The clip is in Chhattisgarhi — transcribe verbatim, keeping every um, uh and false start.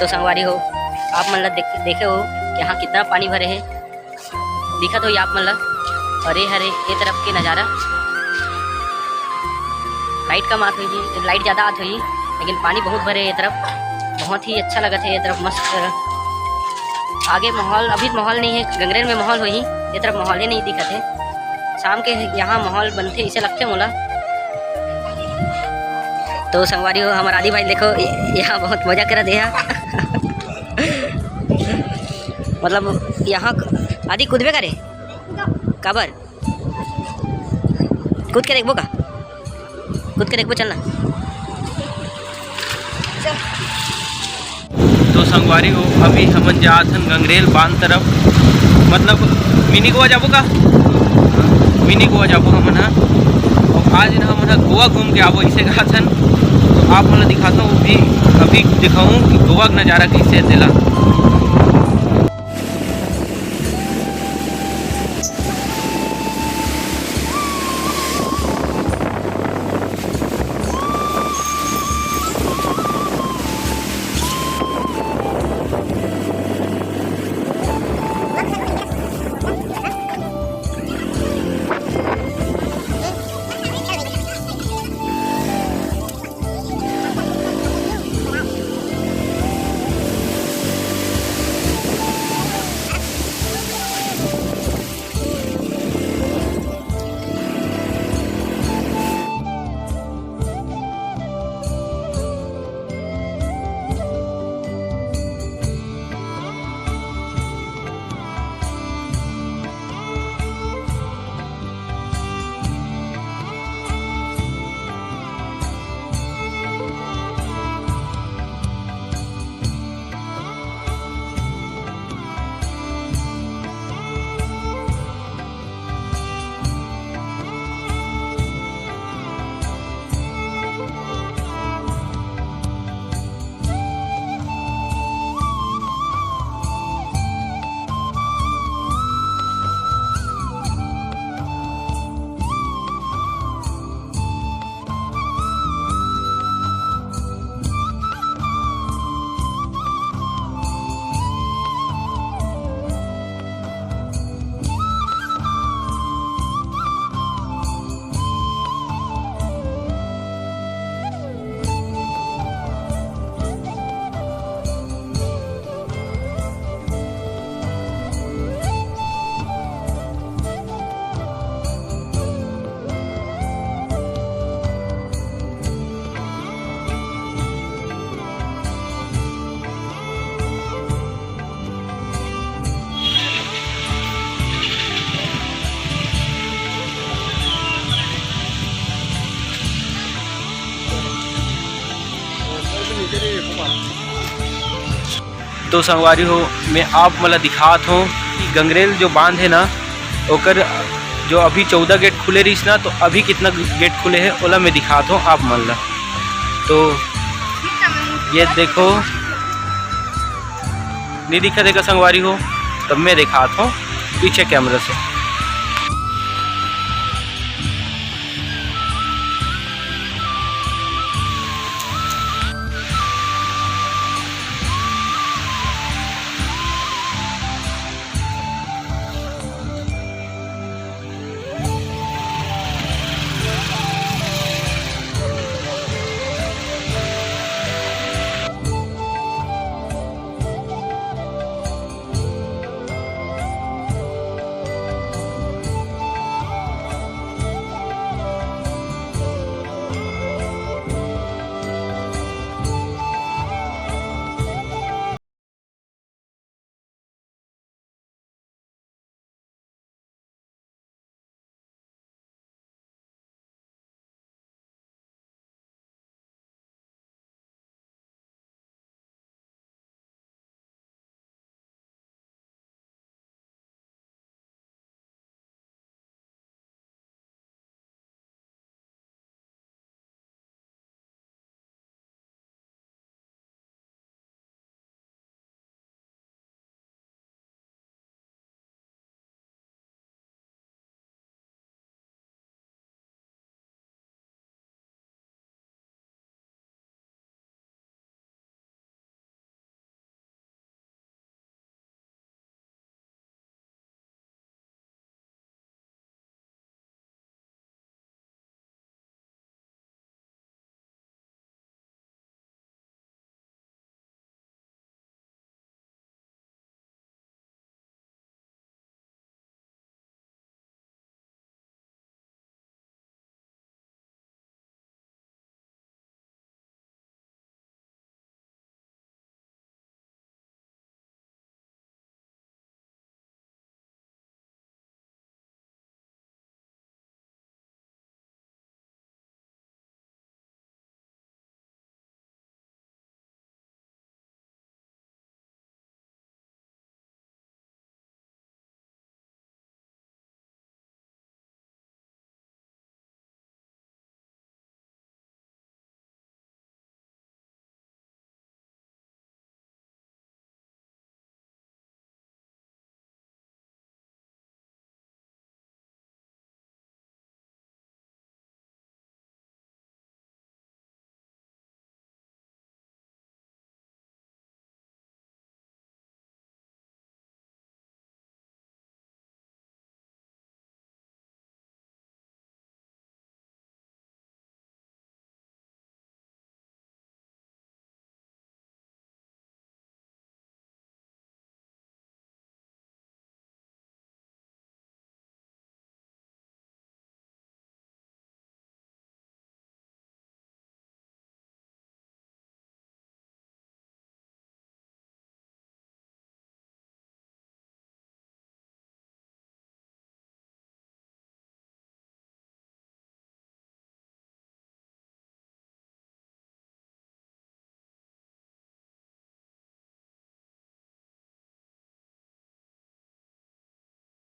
तो संगवारी हो, आप मन ला देख, देखे हो कि यहाँ कितना पानी भरे हे, दिखत होही आप मन ला। और ये हरे ये तरफ के नज़ारा, लाइट कम आत होही, लाइट ज़्यादा आत होही, लेकिन पानी बहुत भरे हे ये तरफ, बहुत ही अच्छा लगत हे ये तरफ, मस्त। आगे माहौल, अभी माहौल नहीं है, गंगरेल में माहौल होही, ये तरफ माहौल ही नहीं दिखत हे। शाम के यहाँ माहौल बनथे, इसे लगथे मोला। तो संगवारी हो, हमर आदि भाई देखो, य-, यहाँ बहुत मजा करत हे यहाँ। मतलब यहाँ क-, आदि कूदबे करे? काबर? कूद के देखबो का? कूद के देखबो, चल ना। तो संगवारी हो, अभी हमन जात हन गंगरेल बांध तरफ, मतलब मिनी गोवा जाबो का? मिनी गोवा जाबो हमन ह। और आज ना हमन ह गोवा घूम के आबो, इसे कहत हन। तो आप मन ला दिखाता हूँ, अभी, अभी दिखाऊँ कि गोवा का नज़ारा कैसे हे तेला। तो संगवारी हो, मैं आप मन ला दिखात हों कि गंगरेल जो बांध हे ना, ओकर जो अभी चौदह गेट खुले रहिस ना, तो अभी कितना गेट खुले हे, ओला मैं दिखात हों आप मन ला। तो ये देखो, नहीं दिखत हे का संगवारी हो? तब मैं दिखात हों पीछे कैमरा से।